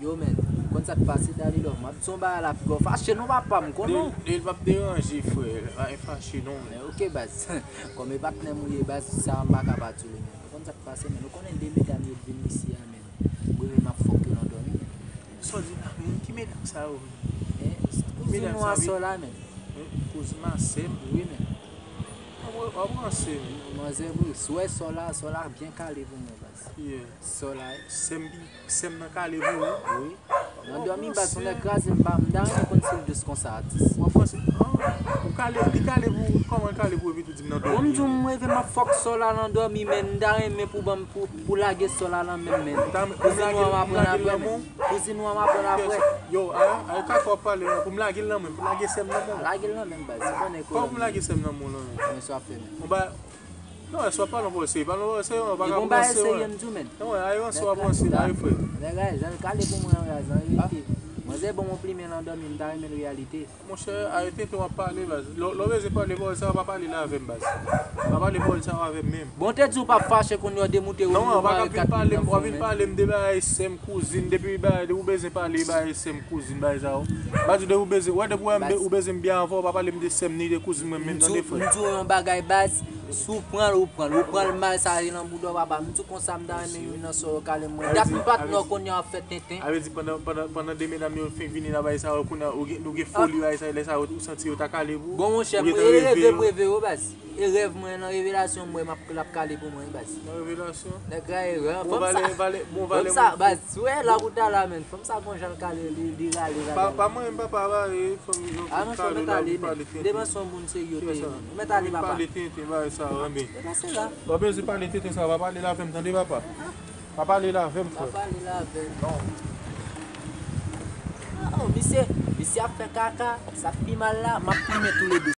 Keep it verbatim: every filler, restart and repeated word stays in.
Yo, men, ou konn sa k pase, Dali Love? M ap di yon bagay la, piga w fache non, papa, m konnen w. Deli, Deli p ap deranje, frè. Pa gen fache non. Men, ok, baz. Kòm e patnè m ou ye, baz, sa m pa ka pa di w li, men. Ou konn sa k pase, men. Ou konnen de medam yo t vin isi a, men. Mwen menm m ap fòk yo nan dòmi, men. Sa w di la, men, ki medam sa yo? Men, kouzin nou a Sòla, men. Kouzin ma sè m. Wi, men. W ap ranse, men. Manzè, wi, si w wè Sòla, Sòla byen kale pou mwen, baz. Yeah. Sòla, Sè m pi, sè m nan kale pou ou. wi. Nan dòmi, baz, yon nèg kraze m pa, m ta renmen konn si l jis konsa, atis. W ap ranse. Ah, ou kale, li kale pou ou, kòman l kale pou ou epi tou di m nan Bon, m dòmi? di w, m reve m ap fòk Sòla nan dòmi, men m ta renmen pou ban m, pou, pou lage Sòla nan men m, men. Kouzin nou an m ap pran apre, men. Kouzin nou an m ap pran apre. Yo, a, a, e kaka w ap pale la, pou m lage l nan men, pou m lage sè m nan men. Lage l nan men m, baz. Ou konnen Kòman pou m lage sè m nan men w lan, men? Men sa w ap fè, men. Bon, ba, non, èske w ap pale anpil serye? Pale anpil serye, pa Li ka bon pran bagay serye. Serye, m di w, men. Non, a, yon sou ap pran serye, a, frè. Nèg la, jan l kale pou mwen an, raz, an reyalite. Manzè ban m yon plimen nan dòmi, m ta renmen l reyalite. Monchè, arete tan w ap pale, baz. Lè w bezwen pale pawòl sa yo, pa pale la avè m, baz. Pa pale pawòl sa yo avè m menm. Bon, te di w p ap fache kounye a w demoute ou. Non, ou w pa ka al vin kat pale, nan w fon, vin men. Pale m de bagay sè m, kouzin, depi bagay, depi w bezwen pale bagay sè m, kouzin, bagay sa yo. Baz, depi w bezwen, wè, depi w wè m be- ou bezwen m byen avè w, pa pale m de sè m, ni de kouzin mwen menm, non, de frè. M di w yon bagay, baz, si w pran l, ou pran l. Ou pran l mal, sa ale nan bouda w, papa. M di w konsa, m ta renmen youn nan sè w yo kale mwen. Dat m pa t nan kounye a ap fè tenten. A vle di, pandan, pandan, pandan de medam yo fin vini la, bagay sa yo, kounye a, ou gen, ou gen foli, bagay sa yo, lè sa yo, ou santi yo ta kale pou ou. Bon, monchè, Ou mwen gentan e reve reve m reve yo, baz. E rèv mwen nan revelasyon m wè m ap, l ap kale pou mwen, baz. Nan revelasyon. Nèg la e rèv. Bon, Fanm valè, sa, valè, bon, fanm valè. Sa, baz, wè, la pou ta la, men. Fanm sa gon jan l kale, li, li rale, Pa, rale. Pa mwen, papa, valè, fanm yo Ah, non, kale, fanm la kale. pou pale tenten. Devan son moun serye yo te ye, men. Ou mèt ale, Vin papa. Pale tenten, bagay sa yo, men. Devan se la. W ap bezwen pale tenten sa, pa pale la avè m, tande, papa. Pa pale la avè m, Pa frè. Pale la avè m. Non. Oh, misye, misye ap fè kaka, sa k pi mal la, m ap plimen toulede.